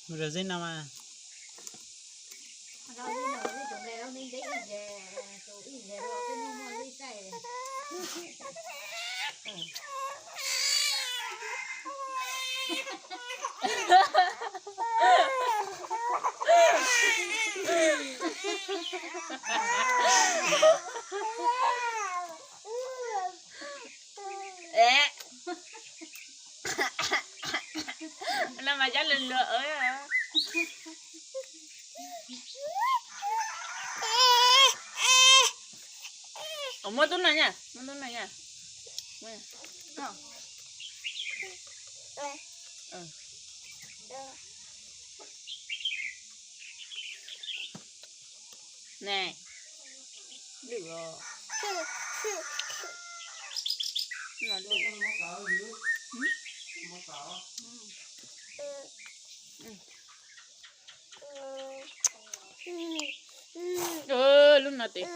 Mus rau zeb no mas. No mas cov lus luag. Muab tub no nha, muab tub no nha. Ne, lwj os. No lwj. Lub no tes.